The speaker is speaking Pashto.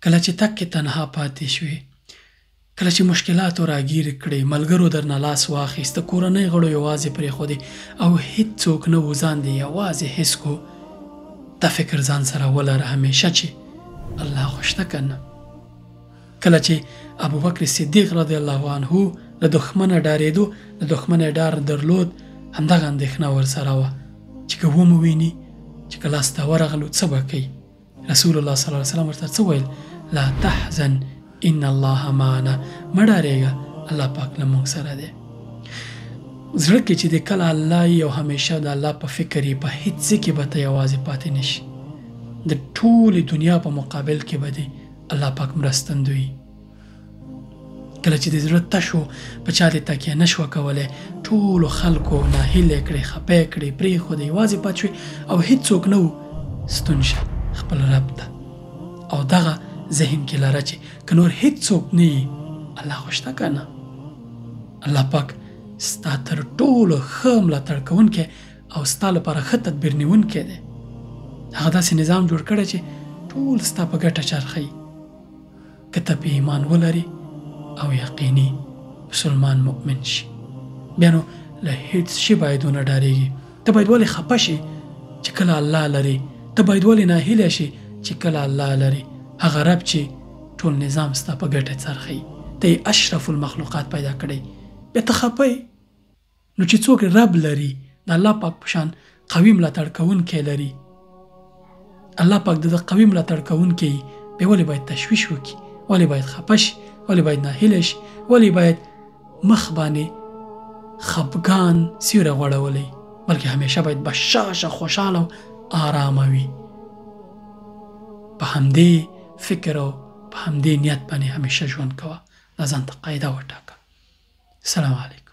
کله چې تک کې تنها پاتې شوې، کله چې مشکلاتو راګیر کړې، ملګرو درنه لاس واخیست، د کورنۍ غړو یوازې پرېښودې او هیڅوک نه وو، ځان دې یوازې حس کو، دا فکر ځان سره ولره همیشه چې الله خو شته که نه. کله چې ابوبکر صدیق رضی الله عنه له دښمنه ډارېدو، له دښمنه یې ډار درلود، همدغه اندېښنه ورسره وه چې که ومو ویني، چې که لاس ته ورغلو څه به کوي. رسول الله صلی الله علیه وسلم ورته څه ویل؟ لا تحزن ان الله معنا، مه ډارېږه، الله پاک له موږ سره دی. زړه کې چې د کله الله یې او همیشه د الله په فکر یې، په هیڅ څه کې به ته یوازې پاتې نه شي. د ټولې دنیا په مقابل کې به دې الله پاک مرستندوی. کله چې د زړه تشو په چا دې تکیه نه شوه کولی، ټولو خلکو ناهیلې کړې، خپه کړې، پرېښودې، یوازې پاتې شوې او هیڅوک نه وو، ستون شه خپل رب ته او دغه ذهن کې لره چې که نور هیڅوک نه یي، الله خو شته که نه. الله پاک ستا تر ټولو ښه ملاتړ کوونکی او ستا لپاره ښه تدبیر نیونکی دی. هغه داسې نظام جوړ کړی چې ټول ستا په ګټه چرخوي. که ته په ایمان ولري او یقیني مسلمان مؤمن شي، بیا نو له هیڅ شي باید ونه ډارېږي. ته باید ولې خپه شي چې کله الله لري؟ ته باید ولې ناهیلی شي چې کله الله لري؟ هغه رب چې ټول نظام ستا په ګټه څرخوي، ته یې اشرف المخلوقات پیدا کړی، بیا ته خپه یې. نو چې څوک رب لري، د الله پاک په شان قوي ملاتړ کوونکی لري، الله پاک د ده قوي ملاتړ کوونکی، بیا ولې باید تشویش وکړي؟ ولې باید خپه شي؟ ولې باید ناهیلی شي؟ ولې باید مخ باندې خپګان سیوری غوړولی؟ بلکې همیشه باید بشاشه، خوشحاله او آرامه وي. په همدې فکر او په همدې نیت باندې همیشه ژوند کوه. دا ځان ته قاعده وټاکه. السلام علیکم.